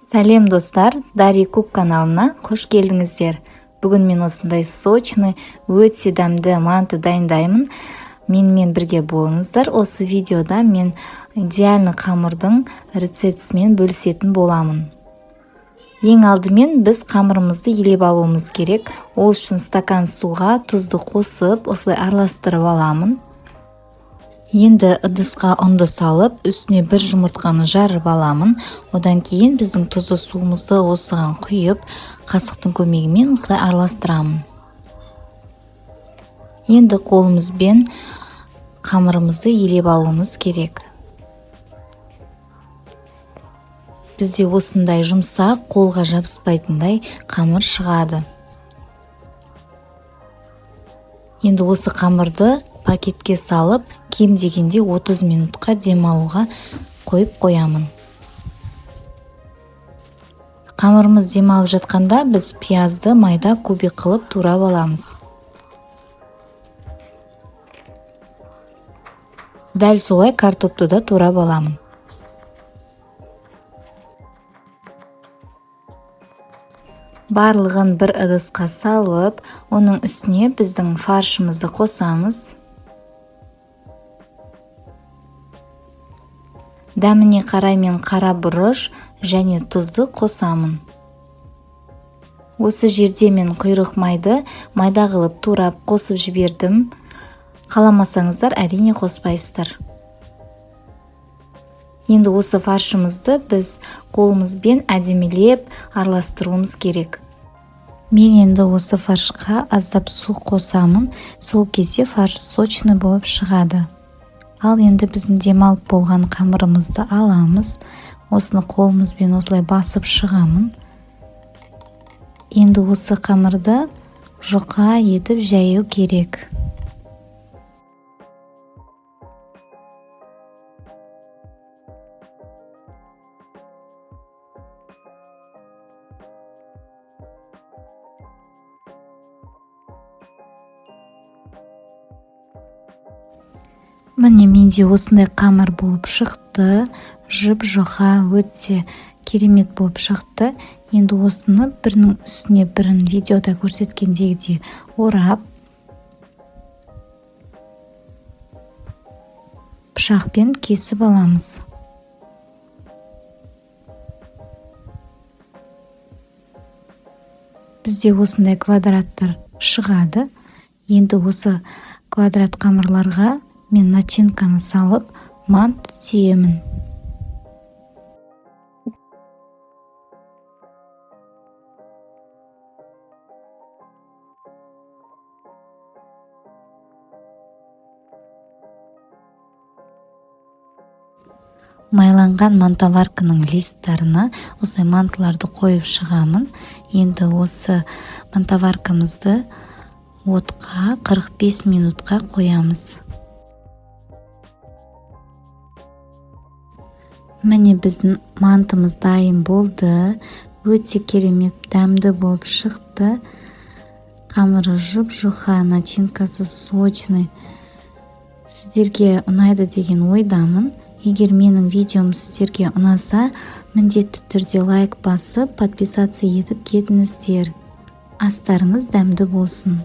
Сәлем, достар! Дари Кук каналына қош келдіңіздер. Бүгін мен осындай сочный, өте дәмді манты дайындаймын. Менімен бірге болыңыздар. Осы видеода мен идеальный қамырдың рецептісімен бөлісетін боламын. Ең алдымен біз қамырымызды елеп алуымыз керек. Ол үшін стакан суға тұзды қосып, осылай араластырып аламын. Енді ыдысқа ұнды салып, үстіне бір жұмыртқаны жарып аламын. Одан кейін біздің тұзды суымызды осыған құйып, қасықтың көмегімен осылай араластырамын. Енді қолымызбен қамырымызды елеп алуымыз керек. Бізде осындай жұмсақ, қолға жабыспайтындай қамыр шығады. Енді осы қамырды пакетке салып, кем дегенде 30 минутқа демалуға қойып қоямын. Қамырымыз демалып жатқанда, біз пиязды майда кубик қылып турап аламыз. Дәл солай картопты да турап аламын. Барлығын бір ыдысқа салып, оның үстіне біздің фаршымызды қосамыз. Дәміне қарай мен қара бұрыш және тұзды қосамын. Осы жерде мен құйрық майды майда қылып турап қосып жібердім. Қаламасаңыздар, әрине, қоспайсыздар. Енді осы фаршымызды біз қолымызбен әдемілеп араластыруымыз керек. Мен енді осы фаршқа аздап су қосамын. Сол кезде фарш сочный болып шығады. Ал енді біздің демалып болған қамырымызды аламыз. Осыны қолымызбен осылай басып шығамын. Енді осы қамырды жұқа етіп жаю керек. Міне, менде осындай қамыр болып шықты. жұп жұқа өте керемет болып шықты. Енді осыны бірінің үстіне бірін видеода көрсеткендегідей орап, пышақпен кесіп аламыз. Бізде осындай квадраттар шығады. Енді осы квадрат қамырларға мен начинканы салып, мант түйемін. Майланған мантоварканың листтарына осылай мантыларды қойып шығамын. Енді осы мантоваркамызды отқа 45 минутқа қоямыз. Міне, біздің мантымыз дайын болды. Өте керемет дәмді болып шықты. Қамыры жұп жұқа, начинкасы сочный. Сіздерге ұнайды деген ойдамын. Егер менің видеом сіздерге ұнаса, міндетті түрде лайк басып, подписаться етіп кетіңіздер. Астарыңыз дәмді болсын!